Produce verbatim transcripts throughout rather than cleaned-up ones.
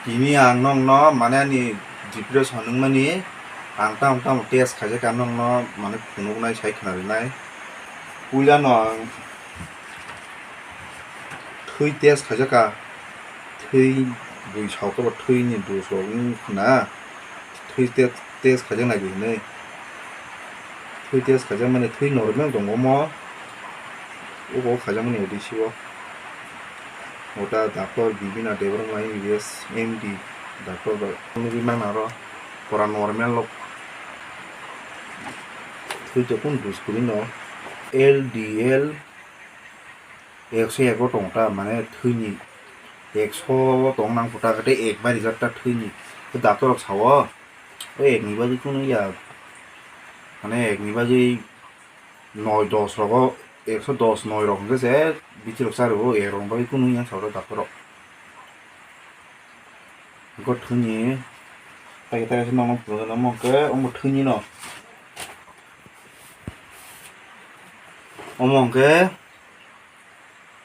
Tini ang nokno, mane, ani depression wngmani ang tamo tamo test khaijak, ang nokno, mane, phunuknai, sai khwnarinai. Puilano ang thwi test khaijak kha, thwi bui saukhe bo thwini dos rok wng khwna, thwi te-, test khaijak nai di hinwi. Thwi test khaijakmani, thwi normal tongo omo. Obo khaijakmani O D C o. Ota doctor Bibina Debbarma M B B S, M D doctor bai nugwi mano aro. Pora normal rok. Thwi to kunu dos kwrwi no. L D L ekso ego tong ta, mane thwini ekso o tong nang phuta khe ek bai rijak ta thwini. Doctor rok sao, o ek ni bagwi kunu ya, mane ek ni bagwi noi dos rogo, ekso dos noi rok hwnkhe se bithi rok cha rwo, ek rok ni bagwi kunu ya sao doctor rok. Ego thwini, tai tai se nokno phunukgwi omo hwnkhe, omo thwini no. Omo hwnkhe,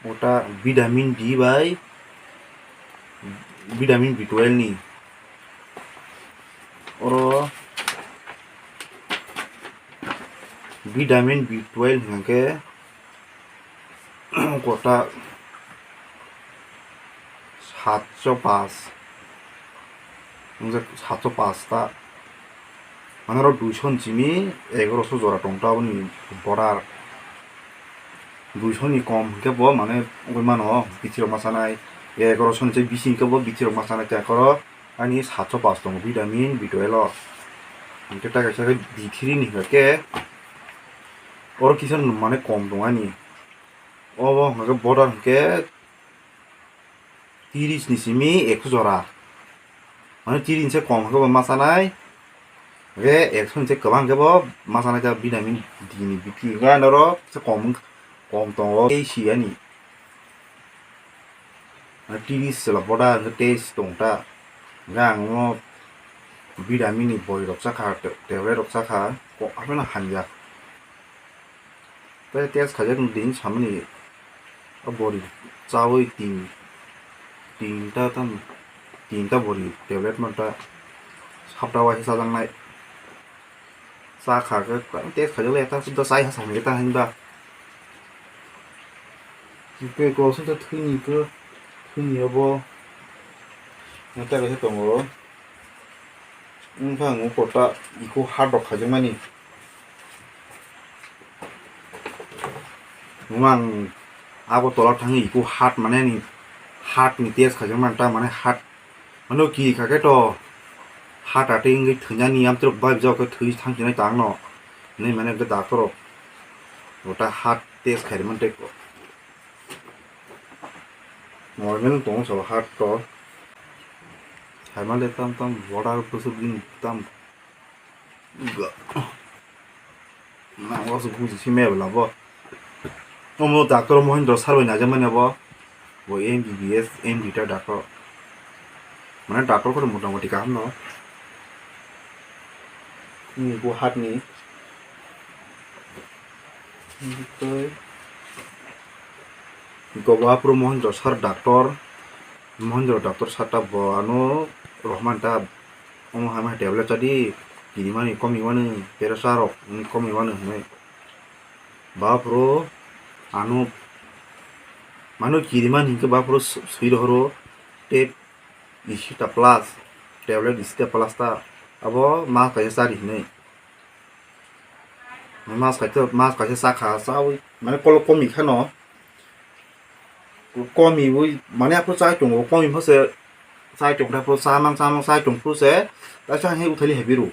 ota vitamin D bai vitamin B twelve ni. Oro vitamin B twelve hwnkhe kota satso pas, wngkha satso pas ta. Mane oro duiso ni simi egaroso jora tong ta, aboni border. Duiso ni kom hwnkhe bo, mane, wngwi mano, bithi rok ma chanai. Egaroso ni se bisi hwnkhe bo bithi rok ma chanai, tei oro ani satso pas tongo, vitamin B twelve o. Hwnkhe ta kaisa khe D three ni hwnkhe oro kisa, mane, kom tongo ani. Obo hwnkhe border hwnkhe tiris ni simi ekso jora. Mane tiris ni se kom hwnkhe bo ma chanai. Hwnkhe ekso ni se kwbang hwnkhe bo ma chanai ta vitamin D ni bithi. Hwnkhe ano oro se kom, kom tongo tei si ani. Mane tiris chwla boda hwnkhe tei si tong ta. Hwnkhe ang omo vitamin ni boi rok chakha, tablet rok chakha, kok hapheno hamya. Tei test khaijak din samani, o bori chawi tin, tinta tam, tinta bori tablet manta sapta waisa chajaknai. Cha kha khe test khaijak le ta suda chai ha samani ta hinba. Tei ko sung ta thwini ko, thwini obo. Nata kaisa tongo. Wngkha ang o kota iko hard rok khaijakmani. Wngkha ang abo tola thangwi iko hard mane ani hard ni test khaijakmani ta mane hard mane o kiri kha khe to hard atwi wngwi thwinani amtwrwk bai bijak khe thwi thang sinai ta ang no hinwi mane hwnkhe doctor rok kota hard test khairwmani tei. Normal tongo sabo hard to. Saimale tam tam border bwswk bini tam. Na wasu buji si me bla bo. Omo doctor Mohindra sir bai najakmani abo. Bo M B B S, M D ta doctor. Mane doctor khe motamoti kaham no. Ni bo hard ni. Tei Gobo aphuru Mohindra sir doctor, Mohindra doctor sir ta bo ano rohormani ta, omo hai ma hai tablet chadi, kirimani komi mani, pressure rok wngwi komi mani hinwi. Bo aphuru ano mano kirimani hinkhe bo aphuru swi rohoro tei Isita plus, tablet Isita plus ta, abo mas kaisa chari hinwi. Mas kaisa, mas kaisa chakha, chawi, mane kolok komi kheno, komi wi, mane aphuru chai tongo, komi phose chai tongkhe aphuru chamang chamang chai tongphuru se, taisa hai uthali hai biru.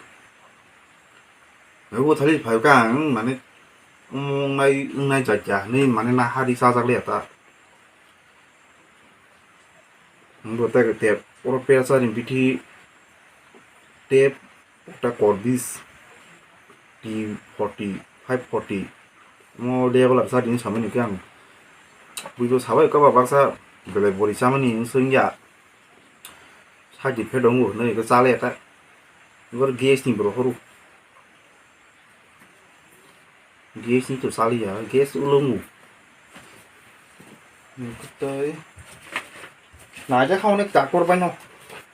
Uthali phai kha ang, mane, wngnai, wngnai jat ya hinwi, mane, na hari chajak le ta. Bo tei tep, oro pesa ni bithi tep, ta Corbis T forty, five forty. Mo de bala sa din samani khe ang. Buibo sabai ka ba baksa belai bori chamani wng sung ya. Side effect wngo hinwi khe chale ta. Gor gas ni borok horo. Gas ni to chaliya, gas ulungu. Tei naija kha onek chakor baino.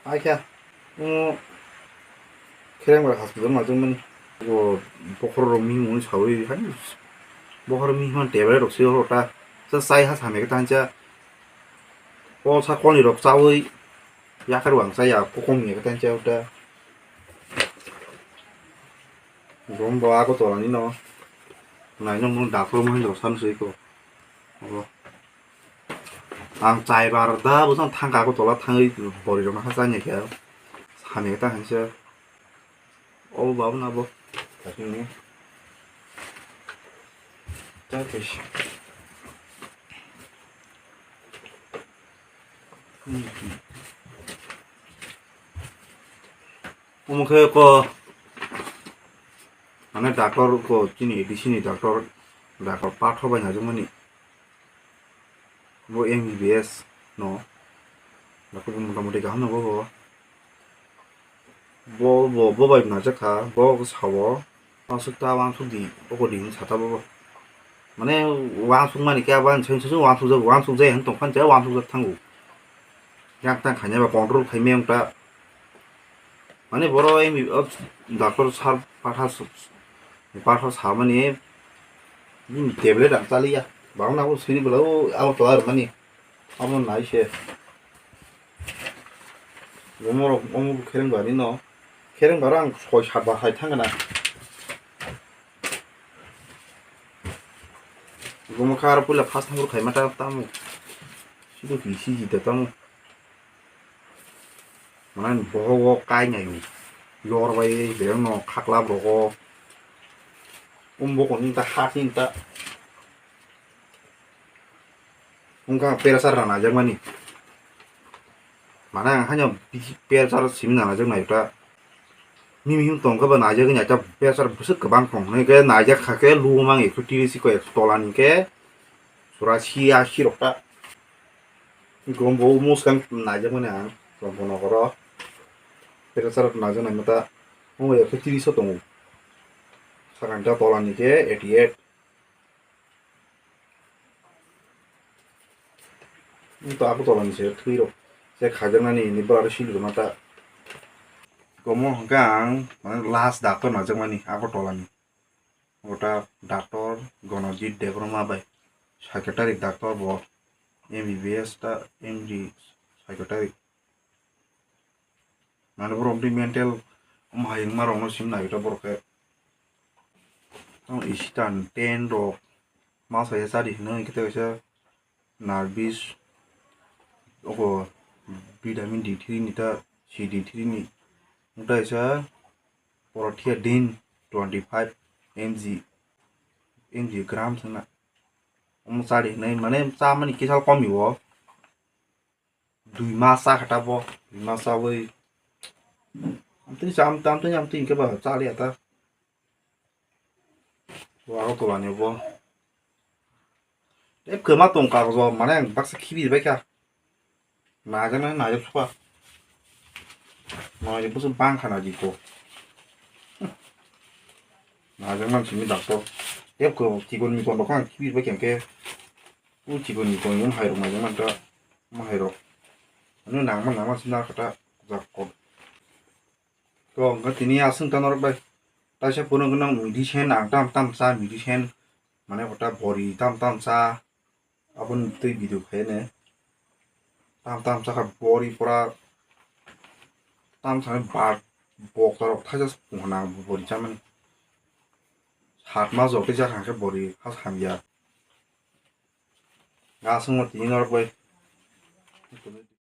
Ai kha, omo Kherengbar hospital ma jwngmani. O bokhorok mihimung saui hai, bokhorok mihimani tablet rok se oro ta. Sa chai ha samya khe tancha. O sa kolni rok chaui yakar wang chaya, kokom ya khe tancha uta. Gom bo Agartala ni no. Naino mo doctor Mahendra san sui ko. Obo. Ang chaibar da bo thang Agartala thangwi bori rok ha chanya khe. Sani ta hanse. O babu na bo. Kasing ni. Ta kis. Omo khe ko mane doctor ko chini A D C ni doctor, doctor Patho bai najwkmani. Bo M B B S no. Doctor bo motamoti kaham no bo bo. Bo, bo, bo bai najak kha, bo sao. Aswk ta wansuk di, oko di hinwi sata bo. Mane wansuk mani khe abani seng seng wansuk jak, wansuk jai hinwi tongkha je wansuk jak thango. Yak tang khaina ba control khai meng ta. Mane boro M B, o, doctor sir Patha, Patha samani bini tablet ang chaliya. Bang na bo sini bela o abo to ar mani. Abo nai se. Omo rok, omo Kherengbar ni no. Kherengbar ang soi sat ba hai thang na. Omo kha aro puila first thang khai ma ta tamo. Sido ki si ji ta tamo. Mana ni boho o kai nai ni. Yor bai bereng no khakla bogo. Um bogo ni ta hat ni ta. Wngkha pressure rok naijakmani. Mana ang haino pressure simi naijaknai ta. Mimi him tongkha ba naijak wngya ta pressure bwswk kwbang tong hwnwi khe naijak kha khe lugo mang ekso tiri si koi ekso tola ni khe sura si asi rok ta. Gom bo muskang naijakmani ang gom bo nokoro. Pressure rok naijaknai mata wngya ekso tiri so tongo. Sakang ta tola ni khe eighty eight. Wng to Agartala ni se thwi rok se khaijaknani ni bwla rok sili rwma ta. Omo hwnkhe ang mane last doctor naijakmani Agartala ni. Obo ta doctor Ganajit Debbarma bai psychiatric doctor bo M B B S ta M D psychiatric. Mane borok tei mental omo hai wngma rokno sim nai ta borok khe. Tamo isitan ten rok ma sai chadi hino hwnkhe kaisa nervous obo vitamin D three ni ta C D three ni ta kaisa porothia din twenty five M G, M G gram sina. Omo chadi hinwi mane chamani kisa komi o. Dui mas cha kha ta bo, dui mas chawi. Amtwi cham, amtwi, amtwi hinkhe ba chaliya ta. Bo Agartala ni bo. Tei kwma tong kagoj o, mane ang baksa khibi bai kha. Najak nai najak suka. Najak busu bang kha najak ko. Najak man simi doctor. Tei kw-, chikon mikon rok ang khibi bai kha hinkhe. U chikon mikon yung hai rok najak man ta. Mo hai rok. Ano nangma nangma sina kha ta jak ko. To, hwnkhe tini aswk ta norok bai. Taisa phuru hwnkhe nang medicine, ang tam tam cha medicine. Mane kota bori tam tam cha. Aboni twi video khaine. Tam tam cha kha bori pura. Tam cha ba bok tarok thaisa phung hana bori chamani. Sat mas jok tei cha kha khe bori has hamya. Aswk ma tini norok bai.